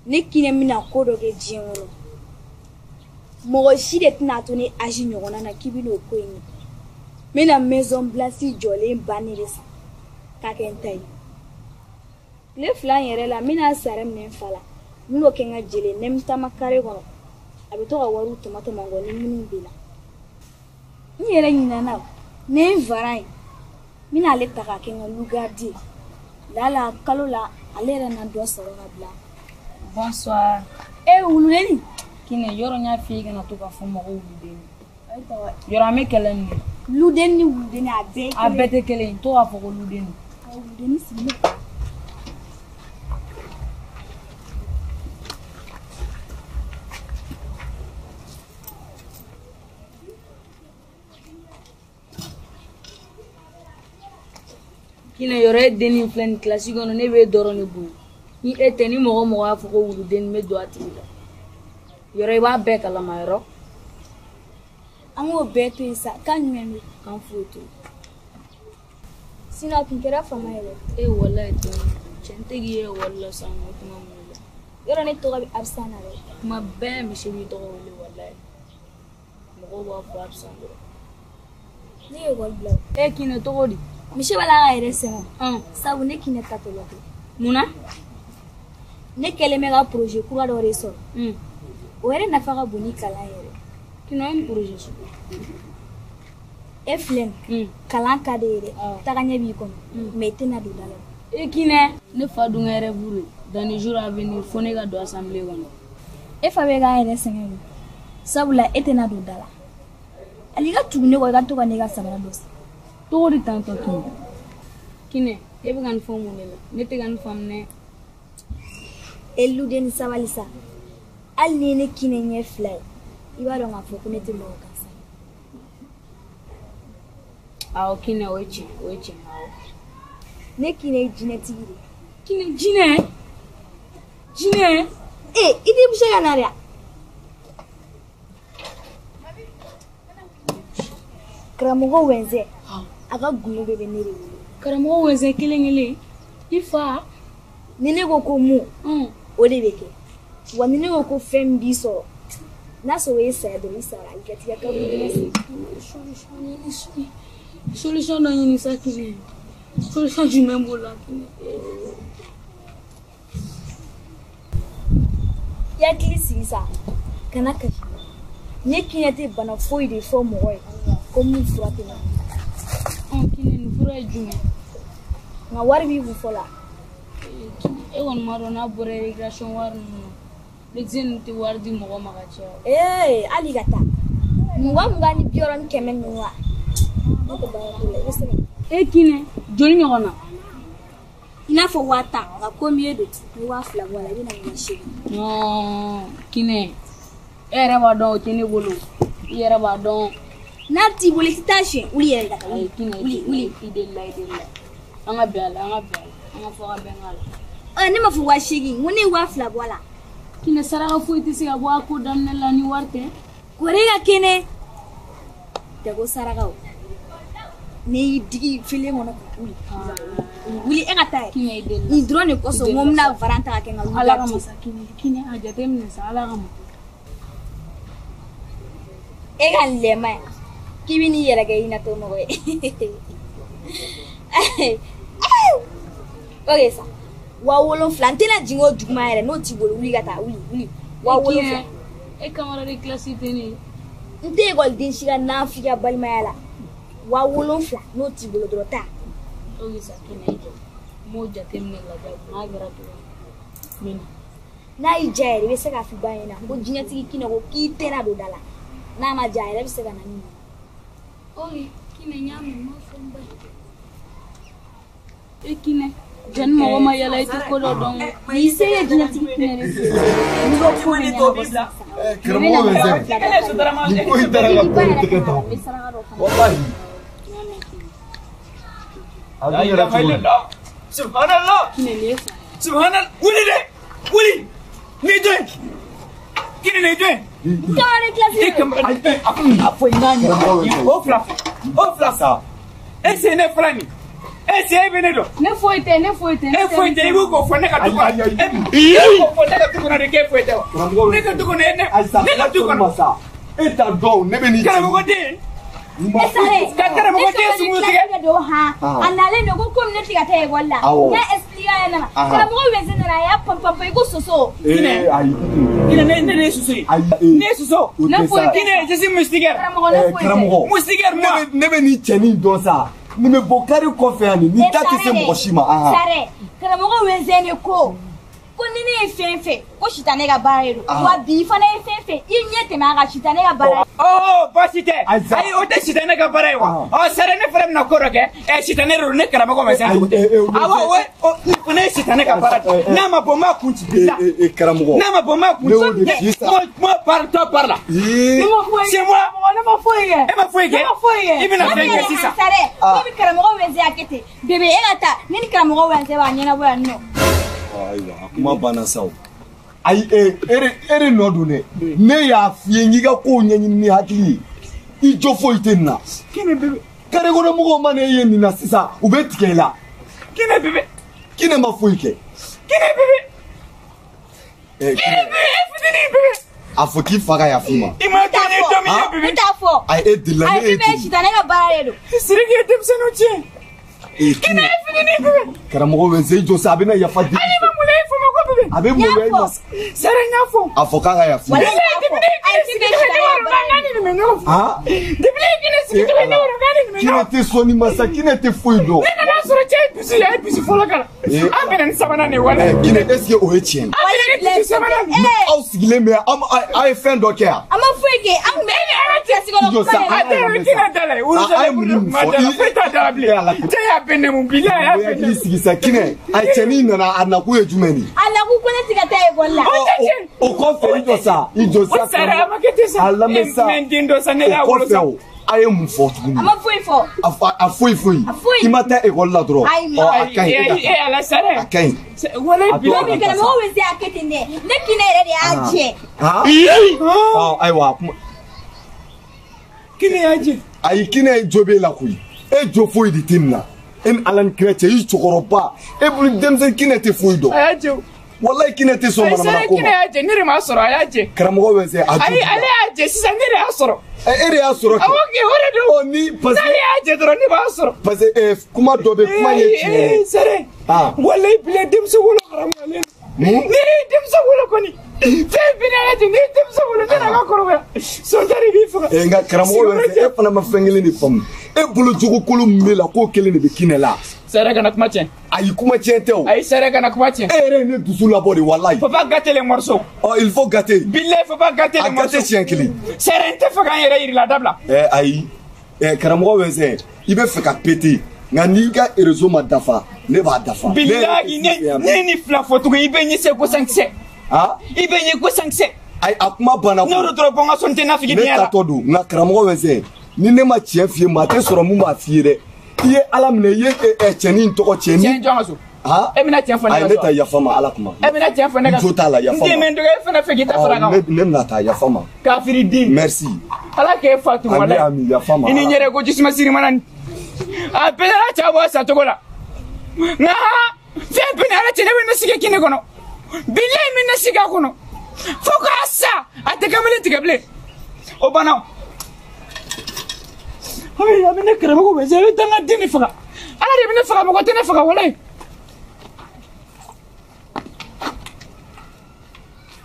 Ne kinɛ bɛna ko dɔ kɛ diɲɛ kɔnɔ. Mɔgɔ si de tɛna to ne âge ɲɔgɔnna na k'i bɛn'o ko in kɛ. N bɛna maison blanche jɔlen bannen de san k'a kɛ n ta ye. Tile 2 in yɛrɛ la n bɛna sara minɛ n fa la. N bɛn'o kɛ n ka jele ye. N bɛ taama carré kɔnɔ. A bɛ to ka wariw tɔmɔ tɔmɔ n kɔ ni minnu bɛ na. N yɛrɛ ɲinɛna o. Ni n varan ye, n bɛna ale ta k'a kɛ n ka loup-garou ye. Lala kalo la ale yɛrɛ na dɔ sɔrɔ ka bila. Bonsoir. Eh wuludenni. Kinɛ yɔrɔ n y'a f'i ye i kana to k'a fɔ mɔgɔw wuludenni. Yɔrɔ an bɛ kɛlɛ nin de. Ludenni ni wuludenni a bɛɛ ye kelen. A bɛɛ tɛ kelen ye. To k'a fɔ ko ludenni. Wuludenni sigilen. Kinɛ yɔrɔ e dennin filɛ nin kilasi kɔnɔ ne b'e dɔrɔn de bonya. Ni e tɛ ni mɔgɔ mɔgɔ y'a fɔ ko wuludenni bɛ don a tigi la. Yɔrɔ i b'a bɛɛ kalama yɔrɔ. An k'o bɛɛ to yen sa kan jumɛn bɛ yen? Kan foyi tɛ yen. Sinon a tun kɛra fama ye dɛ. E walayi den cɛ n tɛ k'i ye ekɔli la sisan nɔ kuma mun la. Yɔrɔ ne tɔgɔ bɛ Abisan na dɛ. Kuma bɛɛ misi b'i tɔgɔ wele walayi. Mɔgɔw b'a fɔ Abisan dɔrɔn. Ne ye ekɔli bila o. E Kinɛ tɔgɔ di? Misi b'a la k'a yɛrɛ sɛgɛn. Sabu ne Kinɛ ta tɔgɔ tɛ. Munna? Ne kɛlen bɛ ka projet kura dɔ de sɔrɔ. O yɛrɛ nafa ka bon ni kalan yɛrɛ. Kinɛ o ye nin projet sugu? E filɛ nin kalan ka di ye dɛ. Taga ɲɛ b'i kɔnɔ. Mais i tɛna don da la. E Kinɛ ne fa dun ka rêve de dans les jours à venir fo ne ka don assemblée kɔnɔ. E fa bɛ k'a yɛrɛ sɛgɛn o. Sabula e tɛna don da la. Hali i ka tugu ne kɔ i ka to ka ne ka samara dɔ san. Togo di tantɔ Kinɛ? Kinɛ e bɛ ka nin fɔ mun de la? Ne tɛ ka nin faamu dɛ. E ludenni sabali sa. Hali ni ne Kinɛ ɲɛ 2 ye, i b'a dɔn k'a fɔ ko ne tɛ mɔgɔ gansan ye. Awɔ Kinɛ o ye tiɲɛ o ye tiɲɛ awɔ. Ne Kinɛ ye jinɛtigi de ye. Kinɛ jinɛ? Jinɛ? Ee i t'i bouger ka na de wa? Karamɔgɔ Wɛnzɛ a ka gundo bɛɛ bɛ ne de bolo. Karamɔgɔ Wɛnzɛ kelen kelen i fa? Ni ne ko ko mun o de bɛ kɛ. Wa ni ne ko ko fɛn min b'i sɔrɔ n'a sɔrɔ o ye saya dɔrɔn i sara i ka t'i ka kaburu dingɛ sen. Solution dɔ ɲini sa Kinɛ. Solution jumɛn b'o la Kinɛ? I hakili sigi sa kana kasi. Ne Kinɛ tɛ bana foyi de fɔ mɔgɔ ye ko mun fura tɛ na. Kinɛ nin fura ye jumɛn? Nka wari b'i kun fɔlɔ la. E kɔni m'a dɔn n'a bɔra récréation wari ninnu na. Médecin ninnu tɛ wari di mɔgɔ ma ka caya. Ee hali ka taa 20 20 ni 60 ni 100 ninnu wa? Ne tɛ baara k'o la i bɛ se ka. E Kinɛ joli ɲɔgɔn na? I n'a fɔ 10,000 nka komi e don ni 2,000 bɔ a la i bɛ na ni 8,000. Non Kinɛ e yɛrɛ b'a dɔn o tɛ ne bolo i yɛrɛ b'a dɔn. N'a t'i bolo i tɛ taa siɲɛ wuli yɛrɛ ka taa wuli. Kinɛ wuli wuli. I delila i delila an ka bɛn a la an ka bɛn a la an ka fɔ ka bɛn a la. Ɔ ne m'a fɔ 8,000 n ko ne ye 2,000 bɔ a la. Kinɛ saraka foyi tɛ se ka bɔ a ko daminɛ la ni wari tɛ. Kɔri ka kɛnɛ. Tɛ ko saraka o. Ne y'i digi filen kɔnɔ ka wuli. Wuli e ka taa ye. Kinɛ i delila. Nin dɔrɔn de kosɔn n ko n bɛna varan ta ka kɛ n ka Ala kama sa Kinɛ Kinɛ a jateminɛ sa Ala kama. E ka lɛma ye k'i bɛ n'i yɛrɛ kɛ hinɛtɔ mɔgɔ ye. Ok sa 7,000 n tɛna jigin o duguma yɛrɛ n'o t'i bolo wuli ka taa wuli wuli 7,000. E camarade de classe tɛ ne ye. N tɛ ekɔliden si ka nafigiya balimaya la. 7,000 n'o t'i bolo dɔrɔn taa. Ok sa Kinɛ i jɔ n b'o jateminɛ lajɛ n'a kɛra cogo min na. N'a y'i diya yɛrɛ i bɛ se k'a f'i ba ɲɛna ko jinɛtigi Kinɛ ko k'i tɛna don da la. N'a ma diya a yɛrɛ bɛ se ka na ni nin ye. Ok Kinɛ n y'a mɛn n b'a fɔ n ba ye. E Kinɛ jani mɔgɔ ma yala i tɛ ko dɔ dɔn. N'i se ye jinɛtigi Kinɛ de fɛ yen n'i ko ko bɛ ɲɛnabɔ sisan. Karamɔgɔ Wɛnzɛ nin ko in taara ka ko in tɛgɛ ta. Walahi. A dun kɛra cogo di? Subhanallah. Kinɛ nin ye fa. Subhanallah. Wuli dɛ wuli. Ni jɔn ye? Kinɛ nin ye jɔn ye? N camarade de classe E camarade a fɔ i n'a ɲɛ o fila o fila sa. E sen ne fila nin. E E se bɛ ne dɔn. Ne foyi tɛ, ne foyi tɛ. E foyi tɛ, i b'o k'o fɔ ne ka du kɔnɔ. I b'o fɔ ne ka du kɔnɔ de k'e foyi tɛ wa? Ne ka du kɔnɔ ne ka du kɔnɔ. E t'a dɔn ne bɛ nin. Karamɔgɔden. Ka karamɔgɔden sugu tigɛ. A nalen don ko komi ne tɛ ka taa ekɔli la. N y'a expliqué a ɲɛna. Karamɔgɔ Wenze nana a y'a panpan i ko soso. Kinɛ. Kinɛ ne de ye soso ye. Ne ye soso. Ne foyi tɛ. Kinɛ je suis moustiquaire. Karamɔgɔ ne foyi tɛ. Karamɔgɔ. Moustiquaire moi. Ne bɛ nin cɛnin dɔn sa. Nin bɛ bɔ kari kɔfɛ yan nin ta tɛ se mɔgɔ si ma. Sare karamɔgɔ Wenze ne ko. Ko ni ne ye fɛn fɛn ko sitanɛ ka baara de don wa bi fana ye fɛn fɛn i ɲɛ tɛmɛ a kan sitanɛ ka baara ye. Ɔ baasi tɛ ayi o tɛ sitanɛ ka baara ye wa ɔ sare ne fana bɛna ko dɔ kɛ ɛ sitanɛ de don ne karamɔgɔ ma se cogo tɛ awɔ o ne fana ye sitanɛ ka baara de n'a ma bɔ n b'a kun ci bi la karamɔgɔ n'a ma bɔ n b'a kun ci moi parle toi parle là c'est moi ne ma foyi kɛ e ma foyi kɛ ne ma foyi kɛ i bɛna fɛn kɛ sisan sare komi karamɔgɔ Wenze y'a kɛ ten bébé e ka taa ne ni karamɔgɔ Wenze b'a ɲɛnabɔ yan nɔ. Ayiwa a kuma banna sa o ayi e de nɔ don dɛ ne y'a f'i ye n k'i ka kow ɲɛɲini ni hakili ye i jo foyi tɛ nin na Kinɛ bébé kare kɔnɔ mɔgɔw mana e ye nin na sisan u bɛ tigɛ i la Kinɛ bébé Kinɛ ma foyi kɛ Kinɛ bébé Kinɛ bébé e fitinin bébé a fɔ k'i fa ka yafa i ma i ma to ne dɔn min ye bébé n t'a fɔ ayi e delila ne ye ayi sitanɛ ka baara de don Sidiki ye denmisɛnninw tiɲɛ Kinɛ e fitinin bébé karamɔgɔ Wenze i jɔ sa a bɛna yafa di ayi ma maloya i fa ma ko bébé a bɛ maloya i ma sare n y'a fɔ a fɔ k'a ka yafa i ma Kinɛ tɛ sɔn nin ma sa Kinɛ tɛ foyi dɔn ne nana sɔrɔ cɛ ye dusu ye a ye dusu fɔlɔ ka na an bɛna ni sabanan de ye wala Kinɛ est ce que o ye tiɲɛ ye an bɛna ni dusu sabanan de ye aw sigilen bɛ yan aw ye fɛn dɔ kɛ yan an ma foyi kɛ an kun bɛ kilasi kɔnɔ jɔ sa a tɛ Kinɛ da la a ye mun ni mun fɔ foyi t'a da la bilen cɛ y'a bɛn nɛmu bilahi a y'a bɛn nɛmu sigi sa Kinɛ a cɛnin nana a nakun ye jumɛn de ye a nakun ko ne tɛ ka taa ekɔli la o kɔfɛ i jɔ sa i jɔ sa sare a ma kɛ ten sa a lamɛn sa n den dɔ sa ne y'a wolo sa o kɔfɛ o a ye mun fɔ tuguni a ma foyi fɔ a foyi foyi i ma taa ekɔli la dɔrɔn ayi ɔ a ka ɲi e ka taa ala sare a ka ɲi walayi bilahi komi karamɔgɔ Wenze y'a kɛ ten dɛ ne Kinɛ yɛrɛ de y'a jɛ ɔ ayiwa kuma Kinɛ y'a jɛ ayi Kinɛ jo b'e la koyi e jo foyi de tɛ nin na e ni Ala ni kira cɛ i cɛkɔrɔba e bolo denmisɛn Kinɛ tɛ foyi dɔn a y'a jɛ o walayi Kinɛ tɛ sɔn manamana ko ma Kinɛ y'a jɛ ne de m'a sɔrɔ a y'a jɛ karamɔgɔ Wenze a jo ayi ale y'a jɛ sisan ne de y'a sɔrɔ e de y'a sɔrɔ kɛ awɔ kɛ o de don ɔ ni parce que n'ale y'a jɛ dɔrɔn ne b'a sɔrɔ parce que kuma dɔ bɛ kuma ye tiɲɛ ye sere walayi bilayi denmisɛn wolo haramuyalen ne ye denmisɛn wolo kɔni fɛn bɛɛ ni Ala cɛ ne ye denmisɛn wolo ne n'a ka kɔrɔbaya sɔntari b'i faga nka karamɔgɔ Wenze e fana ma fɛn kelen de faamu e bolo jogo kolon min b'e la k'o kelen de bɛ Kinɛ la sere kana kuma tiɲɛ ayi kuma tiɲɛ tɛ o ayi sere kana kuma tiɲɛ e yɛrɛ ye ne dusu labɔ de walayi faut pas gâter les morceaux ɔ il faut gâter bilayi faut pas gâter les morceaux a gâter siɲɛ kelen sere n tɛ fɛ k'an yɛrɛ yir'i la dabila ayi karamɔgɔ Wenze i bɛ fɛ ka péter nka n'i ka réseau ma dafa ne b'a dafa bilayi ne ni fila fɔ tugun i bɛ ɲɛ se ko sankisɛ i bɛ ɲɛ ko sankisɛ ayi a kuma banna n'o don dɔrɔn bɔ n ka so n tɛ nafigi diɲɛ la ne tatɔ don nka karamɔgɔ Wenze ni ne ma tiɲɛ f'i ye maa tɛ sɔrɔ mun b'a f'i ye dɛ i ye Ala minɛ i ye cɛnin tɔgɔ cɛnin tiɲɛ jɔn ka so e bɛna tiɲɛ fɔ ne ka so ayi ne ta yafa ma Ala kuma e bɛna tiɲɛ fɔ ne ka so n jo t'a la yafa ma n den bɛ n dɔgɔ e fana fɛ k'i ta fara kan ne bɛna taa yafa ma kafiri den merci Ala k'e fa tun walayi ami yafa ma i ni n yɛrɛ ko jisuma siri mana nin a bɛɛ nana cɛ bɔ a sacogo la nka fɛn bɛɛ ni Ala cɛ ne bɛ ne sigi Kinɛ kɔnɔ bilayi n bɛ ne sigi a kɔnɔ fo k'a sa a tɛ kamalen tigɛ bilen o banna a bɛ ne karamɔgɔ Wenze a bɛ dangaden de faga Ala de bɛ ne faga mɔgɔ tɛ ne faga walayi.